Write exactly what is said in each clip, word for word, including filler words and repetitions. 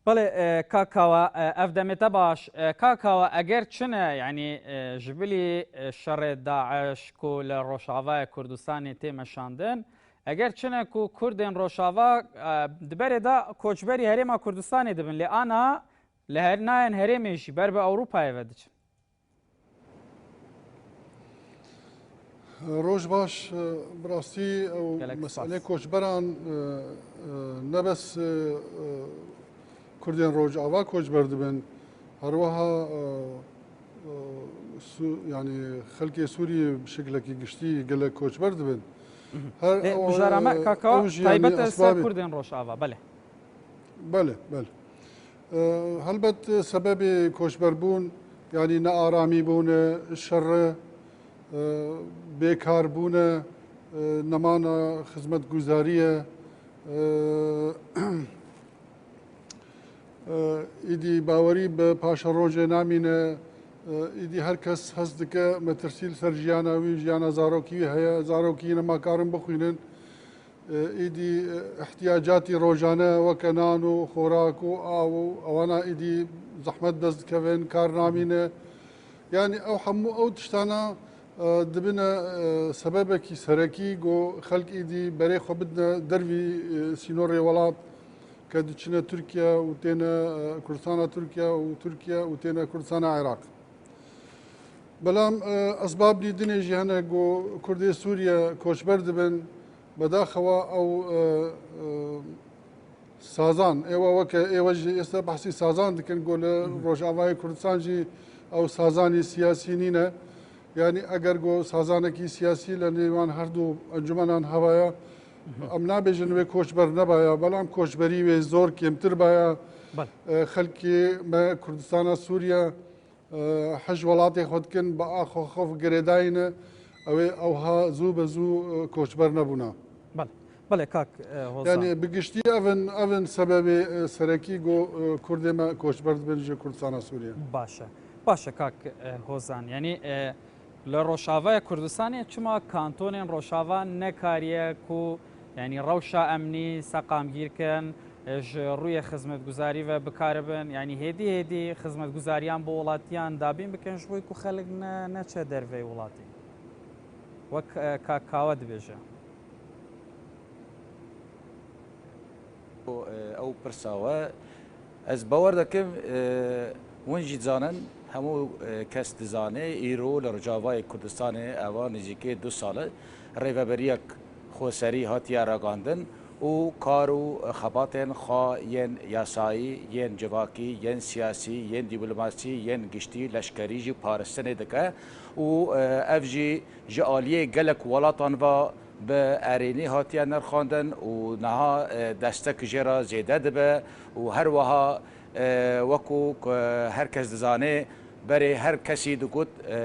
Belê, e, Kak Kawa, e, ev demê te baş. E, Kak Kawa, eger çi ne, yanî, e, ji bilî, e, şerê DAIŞ ku li Rojavayê Kurdistanê tê meşandin, eger çi ne ku Kurdên Rojava, e, di berê de koçberî Herêma Kurdistanê dibin, lê ana li her nayên herêmê jî ber bi Ewropayê ve diçin. Roj baş, e, bi rastî ew Gelek spas. meselê koçberan, e, e, ne bes, e, e, Kurdên Rojava koçber dibin, her wiha, e, e, Su-, yanî xelkê Sûriyê bi şeklekî giştî gelek koçber dibin. Mhm. Her Lê ew, mijara me, e, kaka, ew jî, yanî, taybet e ser esbabê Kurdên Rojava, belê. Belê, belê. E, helbet sebebê koçberbûn, yanî nearamî bûne, şer e, e, bêkar bûne, e, nemana xizmetguzarî ye. E, e, îdî bawerî bi paşerojê namîne. E, îdî her kes hest dike metirsî li ser jiyana wî, jiyana zarokî wî heye. Zarokî nema karin bixwînin. E, îdî, e, ihtiyacatî rojane weke nan û xorak û av û ewana îdî zehmet dest dikevin, kar namîne. Yanî ew hemû ew tiştana, e, dibine, e, sebebekî serekî ku xelk îdî berê xwe bidine dervî, e, sînorê welat, ke diçine Tirkiye û têne, e, Kurdistana Tirkiye û Tirkiye û têne Kurdistana Iraq. Belam, e, esbabnî dinê jî hene ku Kurdê Sûriye koçber dibin, bedaxewa ew, e, e, sazan, êwa weke êwe jî êsta behsî sazan dikin, ku li Hı hı. Rojavayê Kurdistan jî ew sazanî siyasî nîne. Yanî eger ku sazanekî siyasî li nêvan her du encûmenan hebaya, Hı hı. em nabêjin wê koçber nebaya, belam koçberî wê zor kêmtir baya. Belê. E, xelkê me Kurdistana Sûriye, e, hij welatê xwe dikin, bi axa xwe girêdayî ne, ew ê ewha zû be zû, e, koçber nebûna. Belê. Belê, kak, e, Hozan. Yanî bi giştî ev in, ev in sebebê, e, serekî ku, e, Kurdê me koçber dibin ji Kurdistana Sûriye. Baş e. Baş e, kak, e, Hozan. Yanî, e, li Rojavaya Kurdistanê çima kantonên Rojava nekariye ku, yanî, rewşa emnî seqamgîr kin, e, ji rûyê xizmetguzarî ve bikaribin, yanî hêdî hêdî xizmetguzariyan bo welatiyan dabîn bikin, ji bo ku xelk ne, neçe derveyî welatî. Wek, e, Kak Kawe dibêje. Ew pirsa we, ez bawer dikim, e, hûn jî dizanin, hemû, e, kes dizane, îro li Rojavayê Kurdistanê eva nêzîkê du sal e, rêveberiyek xweserî hatiye ragihandin û kar û xebatên xwe yên yasayî, yên civakî, yên siyasî, yên dîplomasî, yên giştî, leşkerî jî paristinê dike û, e, ev jî ji aliyê gelek welatan ve bi erênî hatiye nirxandin û niha, e, destek jê re zêde dibe û her wiha, e, wekû ku her kes dizane, berê her kesî digot, e,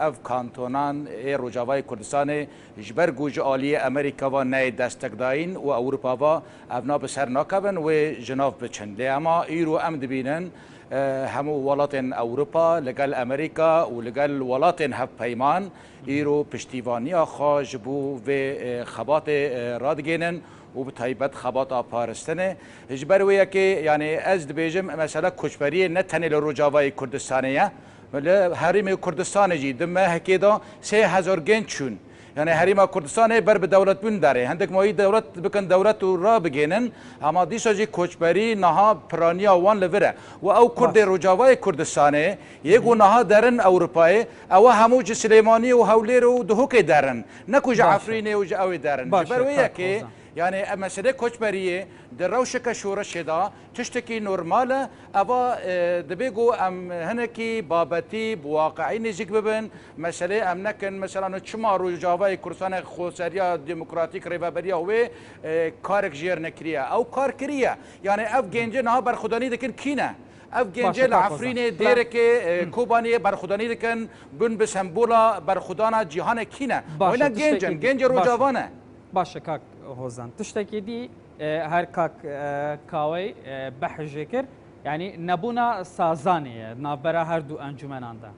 ev kantonan ê Rojavayê Kurdistanê ji ber ku ji aliyê Amerîka ve neyê destekdayîn û Ewropa ve ev na bi ser nakevin wê ji nav biçin. Lê ema îro em dibînin, e, hemû welatên Ewropa li gel Amerîka û li gel welatên hevpeyman îro piştîvaniya xwe ji bo vê, e, xebatê, e, radigênin û bi taybet xebata paristinê. Ji ber wê yekê, yanî ez dibêjim, mesela koçberiyê ne tenê li Rojavayê Kurdistanê ye. Li Herêmê Kurdistanê jî di mehekê de sê hezar genç çûn. Yanî Herêma Kurdistanê ber bi dewletbûn derê. Hindek mayî dewlet bikin dewlet û rabigênin. Ema dîsa jî koçberî niha piraniya wan li vir e. Û ew Kurdê Rojavayê Kurdistanê, yê ku niha derin Ewropayê, ew hemû ji Silêmaniyê û Hewlêrê û Duhokê derin. Ne ku ji Efrînê û ji ewê derin. Ji ber wê yekê, yanî ev meselê koçberiyê di rewşeke şoreşê de tiştekî normal e. Eva, e, divê ku em hinekî babetî bi waqiî nêzîk bibin. Meselê em nekin, mesela, no çima Rojavayê Kurdistanê xweseriya demokratîk, rêveberiya wê, e, karek jê re nekiriye? Ew kar kiriye. Yanî ev gencê niha berxwedanî dikin kî ne? Ev gencê li Efrînê, Dêrekê, e, Kobaniyê berxwedanî dikin, bûn bi sembola berxwedana cîhanê kî ne? Wêne genc in, gencê Rojava ne. Baş e, kak Hozan. Tiştekî dî, e, her kak, e, Kawey, e, behs jê kir. Yanî nebûna sazanê ye navbera her du encûmenan de.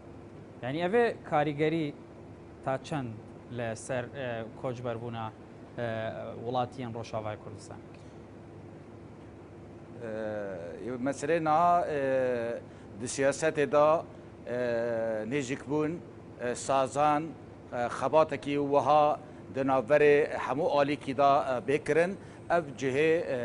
Yanî ev ê karîgerî ta çend li ser, e, koçberbûna, e, welatiyên Rojavayê Kurdistan? E, Meseleyê niha, e, di siyasetê de, e, nêzîkbûn, e, sazan, e, xebatekî wiha di navberê hemû alîkî de, e, bê kirin. Ev cihê, e,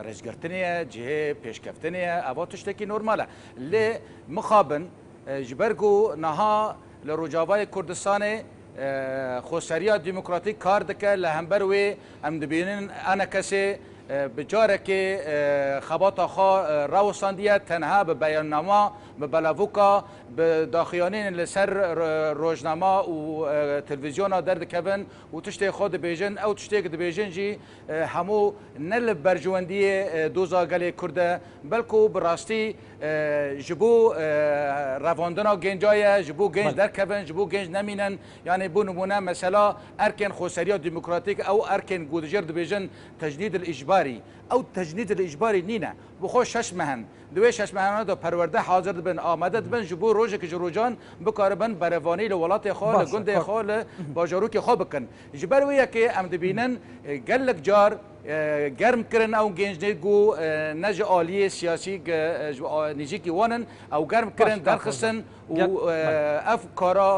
rêzgirtinê ye, cihê pêşkeftinê ye, eva tiştekî normal e. Lê mixabin, e, ji ber ku niha li Rojavayê Kurdistanê, e, xweseriya demokratîk kar dike, li hember wê em dibînin enekesê, e, bi carekê, e, xebata xwe, e, rawistandiye, tenha bi beyannama, bi belavûka, bi daxuyaniyên li ser ro-, rojnama û, e, televîzyona derdikevin û tiştê xwe dibêjin. Ew tiştê ku dibêjin jî, e, hemû ne li berjewendiyê, e, doza gelê Kurd e, belku bi rastî, e, ji bo, e, revandina genca ye, ji bo genc Belê. derkevin, ji bo genc nemînin. Yanî bo nimûne mesela erkên xweseriya demokratîk, ew erkên ku dijêr dibêjin tecnîd el îcbarî. Ew tecnîd el îcbarî nîne. Bi xwe şeş meh in. Di wê şeş mehana de perwerde hazir dibin, amade dibin, ji bo rojekî ji rojan bikaribin berevanî li welatê xwe, li Baş e, gundê kak. xwe, li bajarokê xwe bikin. Ji ber wê yekê em dibînin, e, gelek car, e, germ kirin ew genc, ne ku, e, ne ji aliyê siyasî, e, ji a-, nêzîkî wan in, ew germ Baş, kirin, kak derxistin Hozan. û, Gel-, e, belê. ev kara,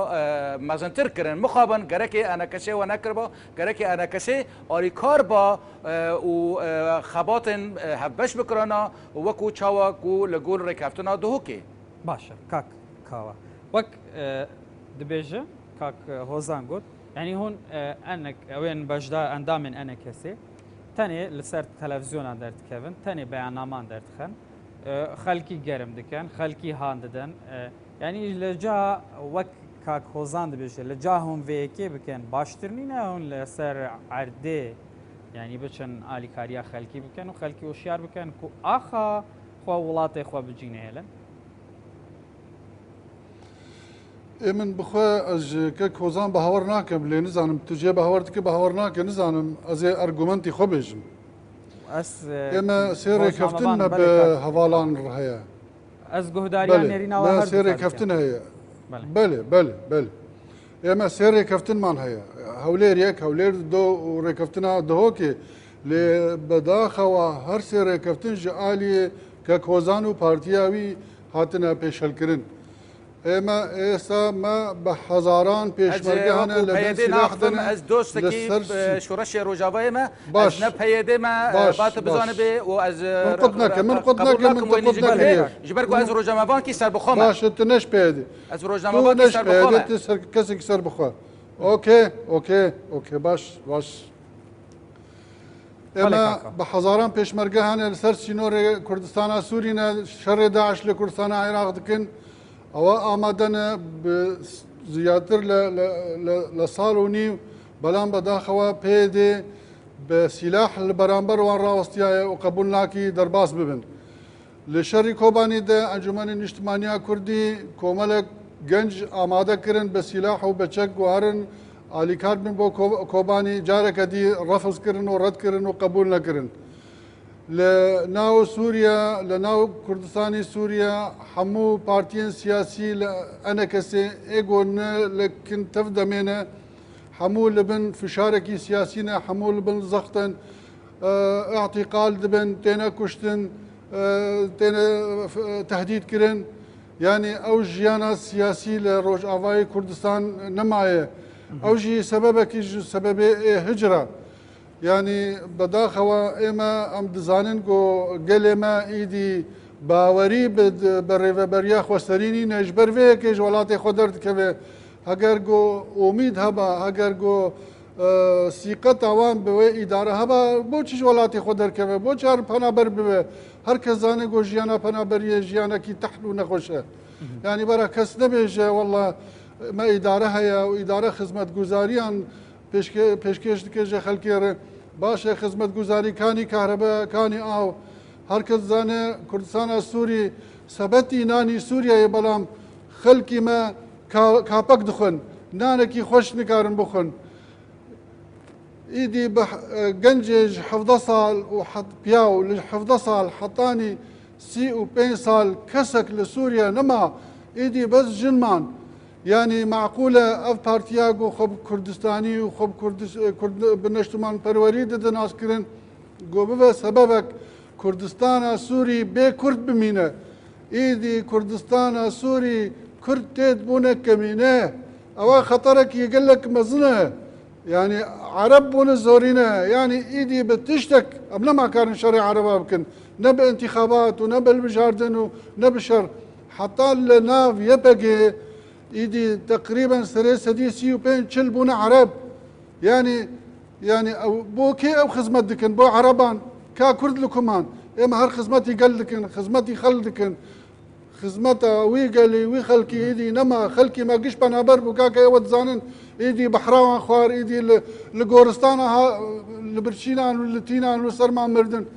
e, mezintir kirin. Mixabin gerekê enekesê we nekiriba, gerekê enekesê alîkar ba, e, û, e, xebatên, e, hevbeş bikirana, wekû çawa ku li gor rêkeftina Duhokê. Baş e, kak Kawa. Wek, e, dibêje kak, e, Hozan got, yanî hûn, e, enek, ewên beşda-, endamên enekesê tenê li ser televîzyona derdikevin, tenê beyannaman derdixin, e, xelkî germ dikin, xelkî han didin. E, yanî li ca wek kak Hozan dibêje, li ca hûn vê yekê bikin, baştir nîne hûn li ser erdê, yanî biçin alîkariya xelkî bikin û xelkî hişyar bikin ku axa xwe, welatê xwe bi cî nehêlin? Ê min bi xwe, ez ji kek Hozan bawer nakim, lê nizanim tu jê bawer dikî, bawer nake, nizanim ez ê argumentî xwe bêjim. Ez, e, Ê me sê rêkeftin rojnamevan, me belê, bi kak. hevalan re heye. Ez guhdariya Belê, nêrîna me we her sê du rêkeftin heye. Belê. Belê, belê, belê. Ê me sê rêkeftinman heye. Hewlêr yek, Hewlêr du û rêkeftina Duhokê. Lê bedaxewa her sê rêkeftin ji aliyê kek Hozan û partiya wî hatine pêşelkirin. Ê me êsta me bi hezaran Ez, pêşmerge e, hene wekû li bin PYD sîlah naxivim, dene ez dostekî, li ser e, şoreşê Rojavayê me, Baş. ez ne PYD me, e, Baş, ba tu baş. bizanibê û ez, e, Min qut neke, min qut qebûl neke, min nakim tu wê qut nêzîkbûnê. nekiriye. Ji ber ku ez rojnamevankî serbixwe me. Baş, tu ne ji PYD. Ez Tu rojnamevankî ne ji serbixwe PYD, me. tu ser, kesekî serbixwe. Okey, okey, okey, baş, baş. Belê Ême kaka. bi hezaran pêşmerge hene li ser sînorê Kurdistana Sûrî ne, şerê DAIŞ li Kurdistana Iraq dikin. Ewa amade ne bi s-, ziyatir li, li, li, li sal û nîv, belam bedaxewa PYD bi sîlah li beramber wan rawestiyaye û qebûl nakî derbas bibin. Li şerî Kobanî de Encûmenê Niştimaniya Kurdî komelek genc amade kirin bi sîlah û bi çek ku herin alîkar bin bo Ko-, Kobanî, careke dî refiz kirin û red kirin û qebûl nekirin. Li nav Sûriye, li nav Kurdistanê Sûriye hemû partiyên siyasî li enekesê ê ku ne li kin tev demê ne, hemû li bin fişarekî siyasî ne, hemû li bin zext in, e, îtîqal dibin, têne kuştin, e, têne f-, tehdîd kirin. Yanî ew jiyana siyasî li Rojavayê Kurdistan nemaye. Ew jî sebebekî ji sebebê ê hicra. Yanî bedaxewa ê me em dizanin ku gelê me îdî bawerî bi, bi rêveberiya xweserî nîne, ji ber vê yekê ji welatê xwe derdikeve. Heger ku umîd heba, heger ku, e, sîqeta wan bi wê îdare heba, boçî ji welatê xwe derkeve, boçî her penaber bibe? Her kes zane ku jiyana penaberiyê jiyanekî tehl û nexweş e. Yanî bera kes nebêje, wela me îdare heye û îdare xizmetguzariyan pêşke-, pêşkêş dike ji xelkê re. Baş e, xizmetguzarî kanî kahrebe, kanî av. Her kes zane Kurdistana Sûrî sebetî nanî Sûriyeyê, belam xelkî me ka-, kapek dixwin. Nanekî xweş nikarin bixwin. Îdî bi, e, gencê ji hevdeh sal û het-, piyaw li hevdeh sal hetanî sî û pênc sal kesek li Sûriye nema, îdî bes jin man. Yanî meqûl e ev partiya ku xwe bi Kurdistanî û xwe bi Kurdis-, e, Kurd-, bi neştimanperwerî dide naskirin, ku bibe sebebek Kurdistana Sûrî bê Kurd bimîne. Îdî Kurdistana Sûrî Kurd tê dibûne kemîne. Ewa xeterekî gelek mezin e. Yanî Ereb bûne zorîne. Yanî îdî bi tiştek, em nema karin şerê Ereba bikin. Ne bi întîxabat û ne bi hilbijardin û ne bi şer. Heta li nav Y P G îdî teqrîben serê sedî sî û pênc çil bûne Ereb. Yanî, yanî ew, bo kê ew xizmet dikin? Bo Ereban. Ka Kurd li ku man? Ême her xizmetî gel dikin, xizmetî xelk dikin. Xizmeta wî gelî, wî xelkî îdî nema. Xelkî me giş penaber bû, kake ew dizanin, îdî behra wan xwar, îdî li, li goristana ha, li birçînan û li tînan li ser man mirdin.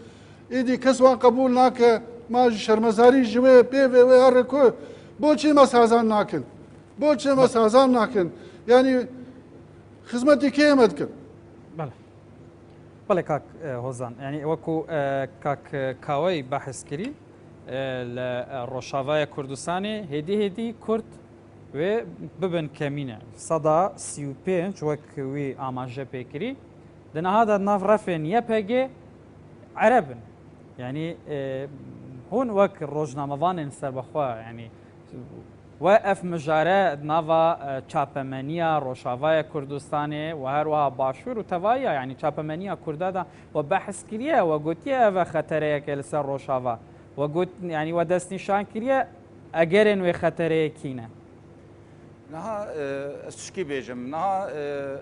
Îdî kes wan qebûl nake, ma ji şermezarî ji wê pê vê wê here ku. Bo çi me sazan nakin? Bo çi me sazan nakin? Yanî xizmetî kê me dikin? Belê. Belê kak, e, Hozan. Yanî wekû, e, kak, e, Kaweyî behs kirî, e, li, e, Rojavaya Kurdistanê hêdî hêdî Kurd wê bibin kemîne. Seda sî û pênc wek wî amaje pê kirî. Di niha de nav refên Y P G Ereb in. Yanî, e, hûn wek rojnamevanên serbexwe, yanî, we ev mijare di nava, e, çapemeniya Rojavaya Kurdistanê û her wiha Başûr û tevahiya, yanî çapemeniya Kurda de we behs kiriye, we gotiye ev e xetereyeke li ser Rojava. We got, yanî we destnîşan kiriye egerên wê xetereyê kî ne? Niha, e, ez tişkî bêjim. Niha, e,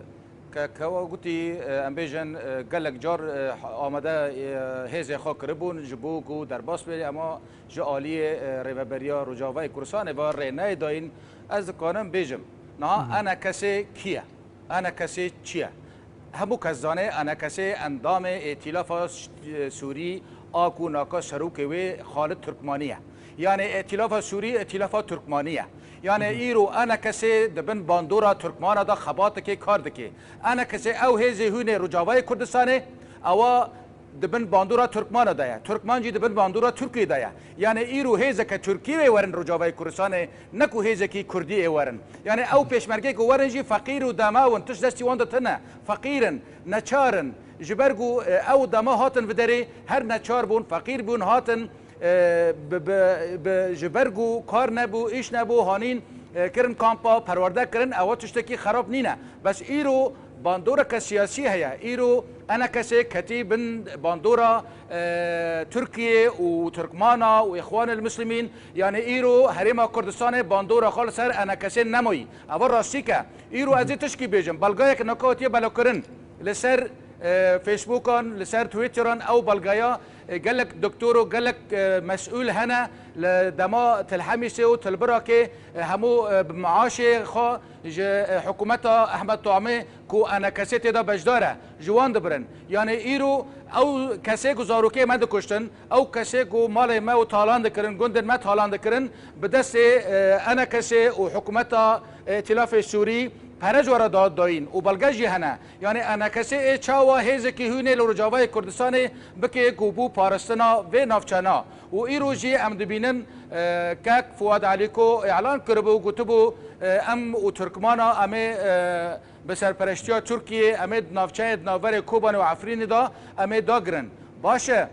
ke, ke we gotî, e, em bêjin, e, gelek car, e, amade, e, hêzê xwe kiribûn ji bo ku derbas bê, ema ji aliyê, e, Rêveberiya Rojavayê Kurdistanê ve rê neyê dayîn, ez dikarim bêjim. Niha Hı hı. ENKSê kî ye? ENKSê çi ye? Hemû kes zane ENKSê endamê Îtîlafa Ş-, Sûrî a ku naka serokê wê Xalid Turkmanî ye. Yanî Îtîlafa Sûrî, Îtîlafa Turkmanî ye. Yanî Hı hı. îro ENKSê di bin bandora Turkmana de xebat dike, kar dike. ENKSê ew hêzê hûnê Rojavayê Kurdistanê, ewa di bin bandora Turkmana de ye. Turkman jî di bin bandora Tirkiyê de ye. Yanî îro hêzeke Tirkî wê werin Rojavayê Kurdistanê, ne ku hêzekî Kurdî ê werin. Yanî ew pêşmergê ku werin jî feqîr û demaw in, tişt destî wan de tune. Feqîr in, neçar in. Ji ber ku, e, ew dema hatin viderê, her neçar bûn, feqîr bûn, hatin, e, bi, bi, bi, ji ber ku kar nebû, îş nebû, hanîn, e, kirin kampa, perwerde kirin, ew tiştekî xerab nîne. Bes îro bandoreke siyasî heye. Îro ENKSê ketî bin bandora, e, Tirkiye û Tirkmana û Îxwanil Muslimîn, yanî îro Herêma Kurdistanê bandora xwe li ser ENKSê nemayî. Ev rastîk e. Îro ez ê tişkî bêjim. Belgayek naka hatiye belokirin. Li ser, e, Facebookan, li ser Twitteran ew belgeya, e, gelek doktor û gelek, e, mesûl hene li dema Til Hemîsê û Til Birakê, e, hemû, e, bi meaşê xwe ji, e, hikûmeta Ehmed Tamê ku ENKSê tê de beşdar e, ji wan dibirin. Yanî îro ew kesê ku zarokê me dikuştin, ew kesê ku malê me û talan dikirin, gundên me talan dikirin, bi destê, e, ENKSê û hikûmeta, e, Îtîlafê Sûrî pere ji we re da-, dayîn û belge jî hene. Yanî ENKSê ê çawa hêzekî hûnê li Rojavayê Kurdistanê bike ku bû parastina vê navçena? Û îro jî em dibînin, e, kek Fuad Alîko îlan kiribû, gotibû, e, em û Turkmana em ê, e, bi serpereştiya Tirkiyê, em ê di navçeyê di navberê Kobanê û Efrînê de em ê dagirin. Baş e,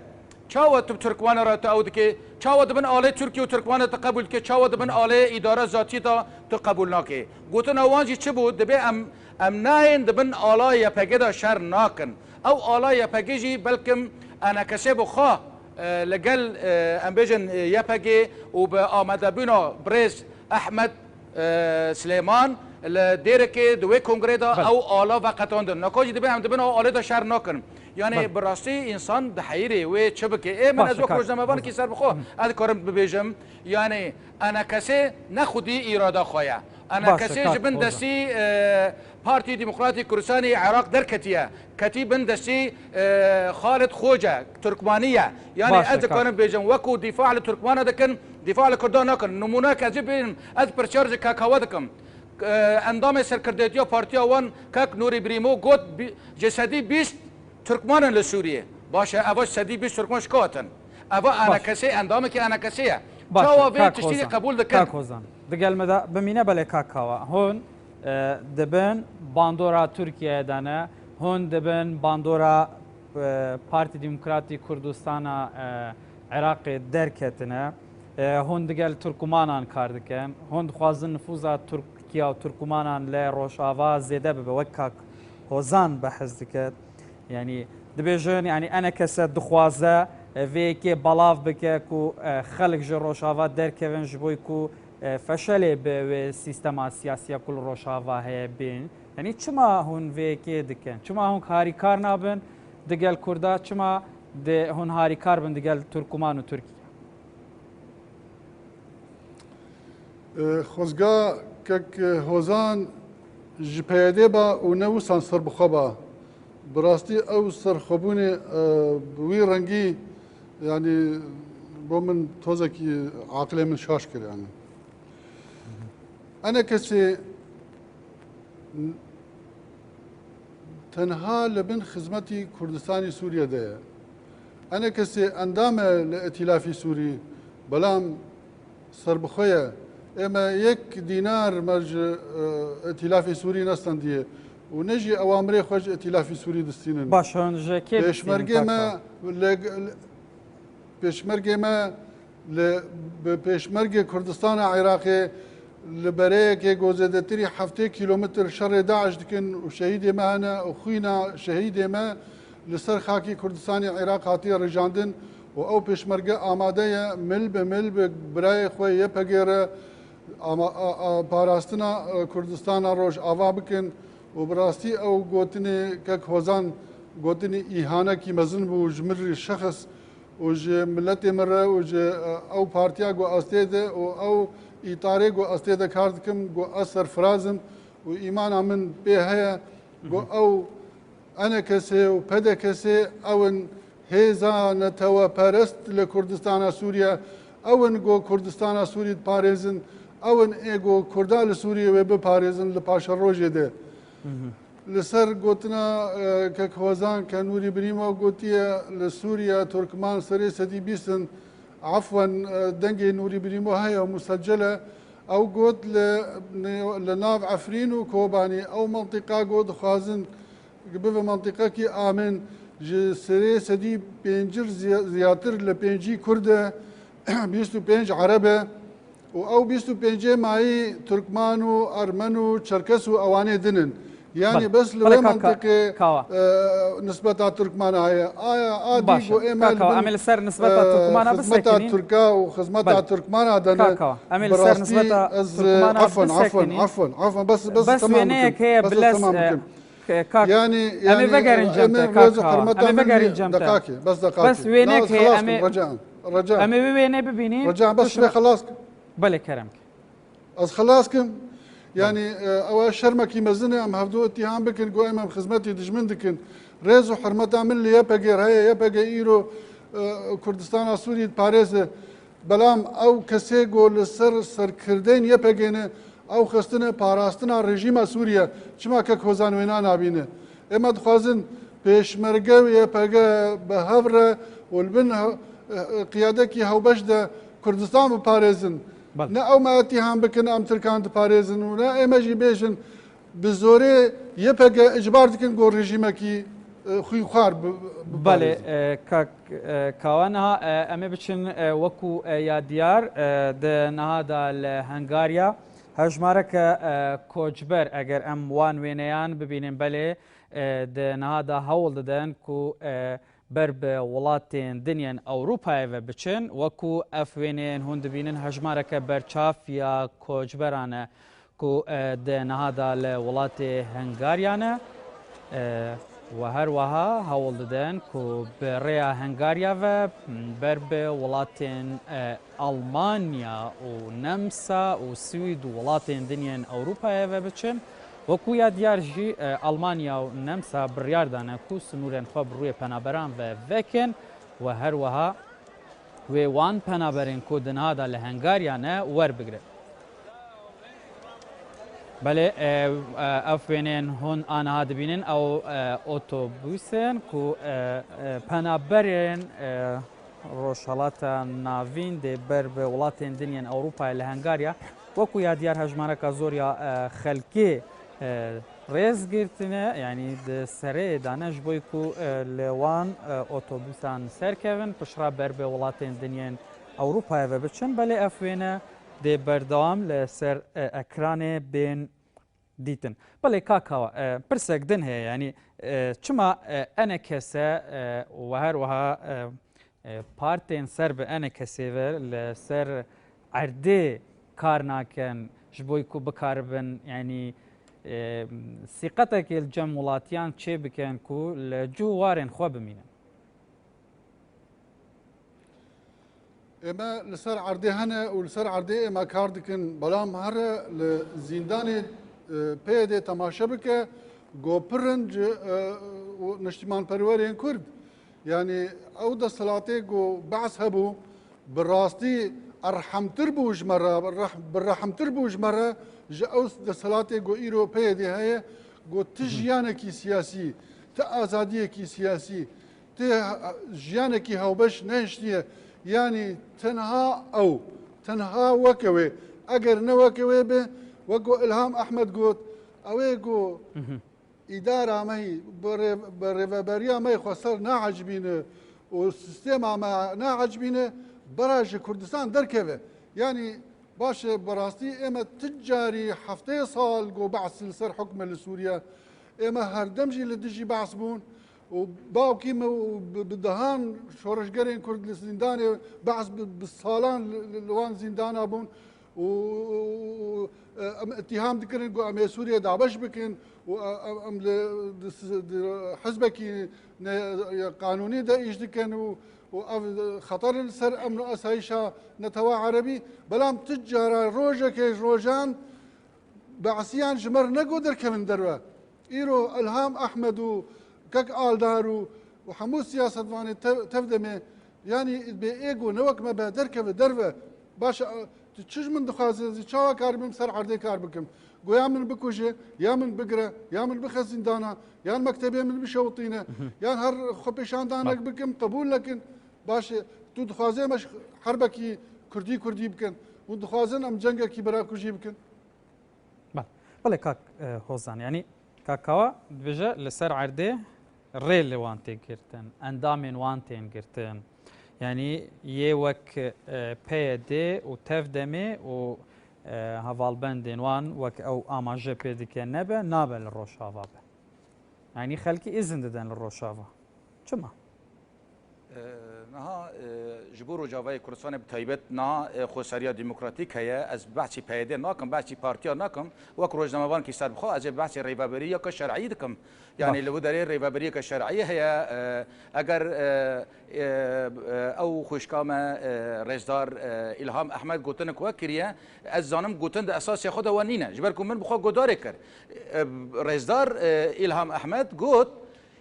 çawa tu bi Tirkmana re tu ew dikê? Çawa di bin alê Tirkiye û Tirkmana tu qebûl dikê? Çawa di bin alê îdara zatiyê de tu qebûl nakê? Gotina wan jî çi bû? Dibê em, em nayên di bin ala Y P G de şer nakin. Ew ala Y P G jî belkim ENKSê bi xwe, e, li gel, e, em bêjin, e, Y P G û bi amadebûna birêz Ehmed, e, Silêman li Dêrikê di wê kongrê de Belê. ew ala veqetandin. Naka jî dibê em di bin ew alê de şer nakin. Yanî Belê. bi rastî însan diheyirê wê çi bike. Ê min Baş ez e, wek kak, rojnamevanekî Hozan. ser bi xwe Hı. ez dikarim bibêjim. Yanî ENKSê ne xwedî îrada xwe ye. Baş e, ENKSê kak, ji bin Hozan. destî, e, Partî Demokratîk Kurdistanê Iraq derketiye. Ketî bin destî, e, Xalid Xoce, Turkmanî ye. Yanî Baş e, ez kak. dikarim bêjim, wekû dîfa li Turkmana dikin, dîfa li Kurdan nakin. Nimûneyek ez ê bêjim, ez pirsyar ji kaka we dikim. E, endamê serkirdeytiya partiya wan, kak Nûrî Birîmo got, bi-, ji sedî bîst Turkman in li Sûriyê. Baş e, eva sedî bîst Turkman ji ku hatin? Eva Baş. ENKSê, endamekî ENKSê ye. Baş e, Çawa vê kak tiştî Hozan. qebûl dikin? Kak Hozan. Digel me de bimîne belê kak Kawa. Hûn, e, dibin bandora Tirkiyeyê de ne, hûn dibin bandora Partî Demokratî Kurdistana, e, Iraqê derketine. E, hûn digel Turkumanan kar dikin. Hûn dixwazin nifûza Tirkiya û Turkumanan li Rojava zêde bibe, wek kak Hozan behs dike. Yanî dibêjin, yanî enekese dixwaze, e, vê yekê belav bike ku, e, xelk ji Rojava derkevin ji bo ku, e, feşelê bi wê sîstema siyasî ya ku li Rojava heye bên. Yanî çima hûn vê yekê dikin? Çima hûn harîkar nabin digel Kurda? Çima di hûn harîkar bin digel Turkuman û Tirkiye? Xwezga kek Hozan ji P Y D ba û ne wisan serbixwe ba. Bi rastî ew serxwebûnê, e, bi wî rengî, yanî bo min tozekî aqilê min şaş kir, yanî. Enekesê tenha li bin xizmetî Kurdistanî Sûriye de ye. Enekesê endam e li Îtîlafî Sûrî, belam serbixwe ye. Ême yek dînar me ji, e, Îtîlafê Sûrî nestendiye û ne jî ewamirê xwe ji Îtîlafê Sûrî distînin. Baş, hûn ji kê distînin? Pêşmergê me kaka? Li, li, pêşmergê me li, bi pêşmergê Kurdistana Iraqê li bereyekê ku zêdetirî heftê kîlometr şerê DAIŞ dikin û şehîdê me hene û xwîna şehîdê me li ser xakê Kurdistanê Iraq hatiye rijandin û ew pêşmerge amade ye mil bi mil bi birayê xwe Y P G re ama, a, a, parastina, e, Kurdistana Rojava bikin û bi rastî ew gotinê kek Hozan gotinê îhanekî mezin bû ji min re şexs û ji miletê min re û ji, e, ew partiya ku ez tê de û ew îtarê ku ez tê de kar dikim, ku ez serfiraz im û îmana min pê heye, ku ew Enekesê û P D K'sê ew in hêza neteweperest li Kurdistana Sûriye, ew in ku Kurdistana Sûrî diparêzin, ew in ê ku Kurda li Sûriyê wê biparêzin li paşerojê de. Li ser gotina, e, kek Hozan ke Nûrî Birîmo gotiye, li Sûriye Turkman serê sedî bîst in, efwen, e, dengê Nûrî Birîmo heye û musecel e. Ew got li, li nav Efrîn û Kobanî ew mentiqa got dixwazin bibe mentiqekî amin, ji serê sedî pêncî ziya-, ziyatir li pêncî Kurd e, bîst û pênc Ereb e û ew bîst û pêncê mayî Turkman û Ermen û Çerkes û ewanê din in. Yanî Bel, bes li belê wê kaka, mentiqê, kawa. E, nisbeta Turkmana heye. Aya a dî Baş e. Ku ê me Kaka, li bin, em ê li ser nisbeta e, Turkmana xizmeta bisekinîn. Tirka û xizmeta Belê. Turkmana de ne. Kaka, em ê li Bi ser rastî nisbeta ez, e, Turkmana efwen, efwen, bisekinîn. Efwen, efwen. Bes, bes Bes tamam wêneyek bikim. Heye Bes bilez, tamam e, bikim. K-, kak, Yanî, em ê yanî, vegerin cem em te, ê kak rêz û Kawa. Em ê hurmetê vegerin min cem te. Deqakê, bes deqakê. Bes wêneyek heye, xelas em ê, kim, Reca. Reca. Em ê wê wênê bibînîn. Reca, bes Tu şi- vê xelas kim. Belê, kerem ke. Ez xelas kim. Belê. Yanî, e, ew e şermekî mezin e, em hevdu îtîham bikin, ku em, em xizmetî dijmin dikin. Rêz û hurmeta min li Y P G re heye, Y P G îro, e, Kurdistana Sûrî diparêze. Belam ew kesê ku li ser serkirdeyên Y P G ne, ew xistine parastina rejîma Sûriye. Çima kek Hozan wêna nabîne? Ê me dixwazin pêşmerge û Y P G bi hev re û li bin he-, e, e, qiyadekî hewbeş de Kurdistan biparêzin. Bel. Ne ew me îtîham bikin em Tirkan diparêzin û ne ê me jî bêjin bi zorê Y P G icbar dikin ku rejîmekî, e, xwînxwar bi, bi Belê, parêzin. E, kak, e, Kawa, niha, e, em ê biçin, e, wekû, e, yadiyar, e, di niha de li Hungarya hejmareke, e, koçber, eger em wan wêneyan bibînin, belê, e, di niha de hewl didin ku, e, ber bi welatên din yên Ewropayê ve biçin, wekû ev wêneyên hûn dibînin hejmareke berçav ya koçberan e. Ku, e, di niha de li welatê Hungarya ne, e, we her wiha hewl didin ku bi rêya Hungarya ve ber bi welatên, e, Almanya û Nemsa û Swîd û welatên din yên Ewropayê ve biçin. Wekû ya diyar jî, e, Almanya û Nemsa biryar dane ku sinûrên xwe bi rûyê penaberan ve vekin. We her wiha wê wan penaberên ku di niha de li Hungarya ne werbigire. Belê, e, e, ev wêneyên hûn aniha dibînin, ew, e, otobûs in ku, e, e, penaberên, e, Rojhilata Navîn dê ber bi welatên din yên Ewropayê li Hungarya. Wekû ya diyar hejmareka zor ya, e, xelkê E, rêz girtine, yanî di serê dane ji bo ku, e, li wan, e, otobûsan serkevin, piştre ber bi welatên din yên Ewropayê ve biçin, belê ev wêne dê berdewam li ser, e, ekranê bên dîtin. Belê kak Hawa, e, pirsek din heye, yanî, e, çima, e, enekese, e, û her wiha, e, e, partên ser bi enekesê ve li ser erdê kar nakin, ji bo ku bikaribin, yanî, e, sîqetekê li cem welatiyan çê bikin ku li cih û warên xwe bimînin? Ême li ser erdê hene û li ser erdê ême kar dikin, belam here li zîndanê, e, P Y D temaşe bike, go pir in ji, e, û niştimanperwerên Kurd. Yanî ew desthilatê ku Be's hebû, bi rastî erhemtir bû ji me re, reh-, bi rehmtir bû ji me re, ji ew desthilatê ku îro P Y D heye, ku ti jiyanekî siyasî, ti azadiyekî siyasî, ti jiyanekî hewbeş nehiştiye. Yanî tenha ew, tenha weke wê. Eger ne weke wê be, wek ku Ilham Ehmed got, ew ê ku Îdara me yî, bi rê-, bi rêveberiya me yî xweser neecibîne û sîstema me neecibîne, bira ji Kurdistan derkeve. Yanî baş e, bi rastî ême ti carî heftê sal ku Be's li ser hukm e li Sûriye. Ême herdem jî li dijî Be's bûn û bawkî me û bi, bi dehan şoreşgerên Kurd li zîndanê Be's bi, bi salan li, li, li wan zîndana bûn. û, û, û, e, em îttiham dikirin ku em ê Sûriye dabeş bikin û, e, em, em li, di, di hizbekî ne, e, qanûnî de îş dikin û, û ev xeter li ser emn û asayîşa netewa erebî. Belam tu cara rojekê ji rojan Be'siyan ji me re negot derkevin derve. Îro Ilham Ehmed û Kek Aldar û, û hemû siyasetvanê tev, tev demê, yanî bê ê go ne wek me be, derkeve derve. Baş e, tu çi ji min dixwaze, ez ê çawa karibim ser erdê kar bikim? Go ya min bikuje, ya min bigire, ya min bixe zîndana, yan mektebê min bişewitîne, yan her xwepêşandanek bikim, qebûl nekin. Baş e, tu dixwaze me ji herbekî kurdî kurdî bikin. Hûn dixwazin em cengekî birakujî bikin? Belê, belê kak, e, Hozan, yanî kak Kawa dibêje li ser erdê rê li wan tê girtin, endamên wan tên girtin. Yanî yê wek, e, P Y D û tev demê û, e, hevalbendên wan wek ew amaje pê dike nebe, nabe li Rojava be. Yanî xelkî îzin didin li Rojava. Çima? E, niha, e, ji bo Rojavayê Kurdistanê bi taybet niha, e, xweseriya demokratîk heye. Ez behsî P Y D nakim, behsî partiya nakim. Wek rojnamevankî serbixwe ez ê behsê rêveberiyeke şer'î dikim. Yanî li wî derê rêveberiyeke şer'î heye. E, eger, e, e, e, ew xwişka me, e, rêzdar, e, Îlham Ehmed gotinek we kiriye, ez zanim gotin di esasê xwe de we nîne. Ji ber ku min bi xwe guhdarê kir. E, rêzdar, e, Îlham Ehmed got,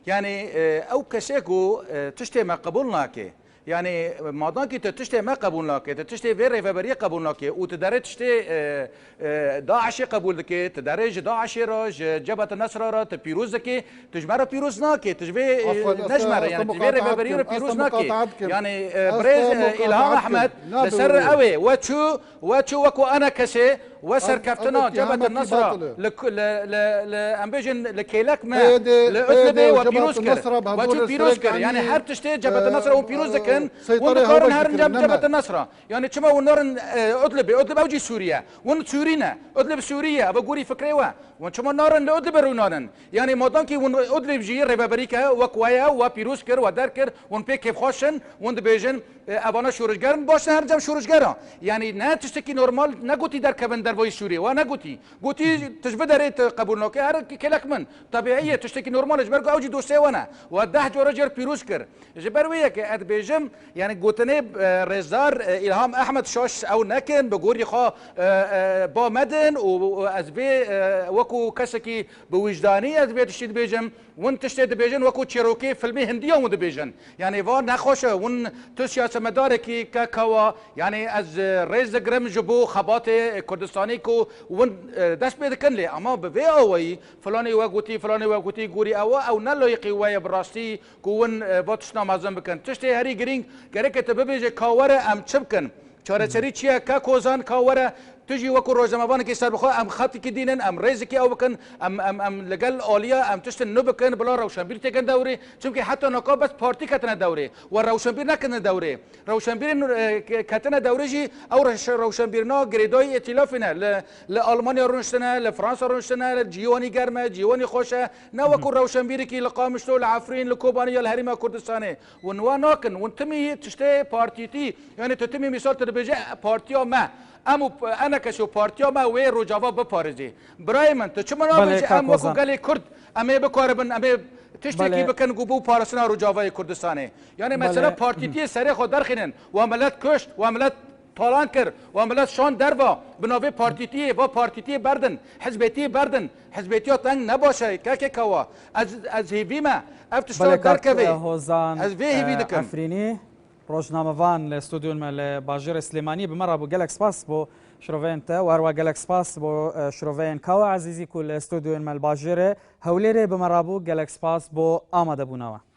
Yanî, e, ew kesê ku, e, tiştê me qebûl nake, yanî, madankî tu tiştê me qebûl nake, tu tiştê vê rêveberiyê qebûl nake û tu derê tiştê, e, e, DAIŞê qebûl dike, tu derê ji DAIŞê re, ji Cebhet Nesra re tu pîroz dike, tu ji me re pîroz nake, tu ji vê, e, ne ji me re, yanî tu ji vê rêveberiyê re pîroz nake. Yanî, e, birêz, e, Îlham Ehmed li ser ew ê, we çû, we çû wekû enekesê, We serkeftina Cebhet Nesra li, li, li, li, em bêjin li kêlek me, li Idlibê we pîroz kir. We çû pîroz kir. Yanî her tiştê Cebhet Nesra hûn pîroz dikin, hûn dikarin herin cem Cebhet Nesra. Yanî çima hûn narin, e, Idlibê? Idlib ew jî Sûriye. Hûn Sûrî ne. Idlib Sûrî ye. Ev gorî fikrê we. Hûn çima narin li Idlibê rûnanin? Yanî madankî hûn Idlib jî rêveberî ke wek we ye, we pîroz kir, we derkir, hûn pê kêfxweş in, hûn dibêjin, E, evana şorişger in, baş ne her cem şorişger a. Yanî ne tiştekî normal negotî derkevin dervayî Sûriyê. Wa negotî. Gotî tu ji vê derê tu qebûl nake, her kêlek min. Tebîî ye, tiştekî normal e, ji ber ku ew jî dostê we ne. Wa deh cara cer pîroz kir. Ji ber wê yekê ez dibêjim, yanî gotinê, e, rêzdar, e, Îlham Ehmed şaş ew nekin, bi gorî xwe, e, e, ba medin û, û ez vê, e, wekû kesekî bi wijdanî ez vê tiştî dibêjim. Win tiştê dibêjin, wekû çîrokê filmê Hindiyan win dibêjin. Yanî va nexweş e, win tu siyasetmedarekî ke kewa, yanî ez, e, rêz digirim ji bo xebatê Kurdistanî ku win, e, dest pê dikin lê. Ema bi vê awayî, filanê we gotî, filanê we gotî, gorî ew, ew ne layiqî we ye bi rastî ku win, e, va tiştna mezin bikin. Tiştê herî girîng gereke tu bibêje ka were em çi bikin? Çareserî çi ye? Ke kozan ka were Tu jî wekû rojnamevanekî serbixwe, em xetikî dînin, em rêzekî ew bikin, em, em, em li gel aliya, em tiştin nû bikin, bila rewşenbîr têkin dewrê. Çimkî heta naka bes partî ketine dewrê. We rewşenbîr nekirine dewrê. Rewşenbîrên, e, ke-, ketine dewrê jî ew reş-, rewşenbîrina girêdayî îtîlafê ne. Li, li Almanya rûniştine, li Fransa rûniştine, li cîwanî germ e, cîwanî xweş e. Ne wekû rewşenbîrekî li Qamişlo, li Efrîn, li Kobanê ya li Herêma Kurdistanê. Hûn wa nakin, hûn timî tiştê partîtî, yani tu timî mîsal tu dibêje partiya me. Em û p-, ENKS û partiya me wê Rojava biparêzê. Birayê min, tu çima Belê, nabêjî kak em wekû Ozan. gelê Kurd em ê bikaribin, em ê tiştekî Belê. bikin ku bo parastina Rojavayê Kurdistanê? Yani mesela Belê. partîtiyê serê xwe derxînin, wa milet kuşt, wa milet talan kir, wa milet şand derva, bi navê partîtiyê, va partîtiyê berdin, hizbêtiyê berdin, hizbêtiya teng ne baş e, kekê kawa. Ez, ez hêvî me, ev tişta Belê, kak derkevê. Hozan, Ez vê hêvî e, dikim. Efrînî. Rojnamevan li stûdyoyên me li bajêrê Silêmaniyê bi me re bû. Gelek spas bo şiroveyên te û herwa gelek spas bo, e, şiroveyên Kawa Ezîzî ku li stûdyoyên me li bajêrê Hewlêrê bi me re bû. Gelek spas bo amadebûna we.